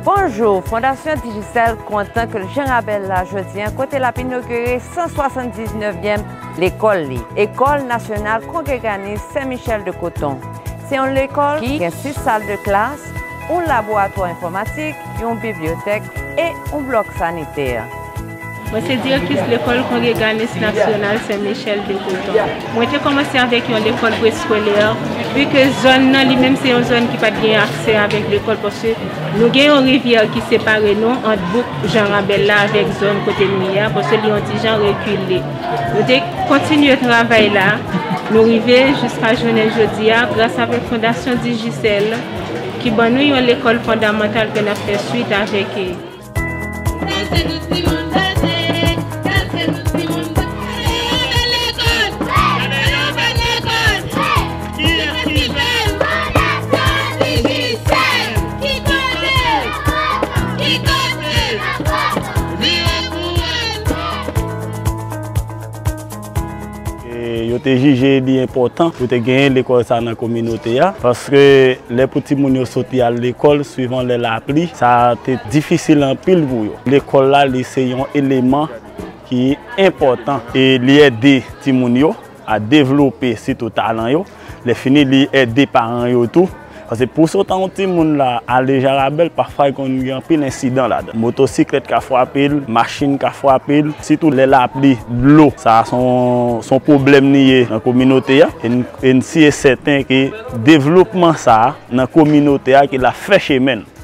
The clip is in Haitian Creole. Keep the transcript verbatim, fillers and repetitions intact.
Bonjou, Fondasyon Digicel kontan ke l Jan Rabèl la jodi a, kote l ap inogire san swasanndiznèvyèm lekòl li, École Nationale Congréganiste Saint Michel de Coton. Se yon lekòl ki gen sis sal de klas, yon laboratwa enfòmatik, yon bibliyotèk e yon blòk sanitè. Mwen se direktris lekòl Congréganiste Nationale Saint Michel de Coton. Mwen te kòmanse avèk yon lekòl preskolè, vi ke zòn nan li menm se yon zòn ki pa t gen aksè avèk lekòl, paske nou gen yon rivyè ki separe nou ant bouk Jan Rabèl la avèk zòn kote nou ye a, paske li yon ti jan rekile. Nou te kontinye travay la, nou rive jiska jounen jodi a, gras avèk Fondasyon Digicel, ki ban nou yon lekòl fondamantal ke n ap fè swit avèk. Sa se nou timoun, sa se, sa se nou timoun. Gade yon bèl lekòl, gade yon bèl lekòl. Kiyès ki fè l? Fondasyon Digicel. Ki kote? Ki kote? Vire pou wè l. E yo te jije li enpòtan pou te genyen lekòl sa nan kominote a, paske lè pou timoun yo soti al lekòl, swivan lè lapli, sa te difisil anpil pou yo. Lekòl la, li se yon eleman ki enpòtan e li ede timoun yo a devlope sitou talan yo. Lè fini, li ede paran yo tou. Paske pou sot yon timoun la ale Jan Rabèl, pafwa l konn gen anpil ensidan ladan. Motosiklèt ka frape l, machin ka frape l, sitou lè lapli, dlo. Sa a se yon, se yon pwoblèm li ye nan kominote a. E n, e n si e sèten ke devlopman sa a nan kominote a ke l ap fè chemen l.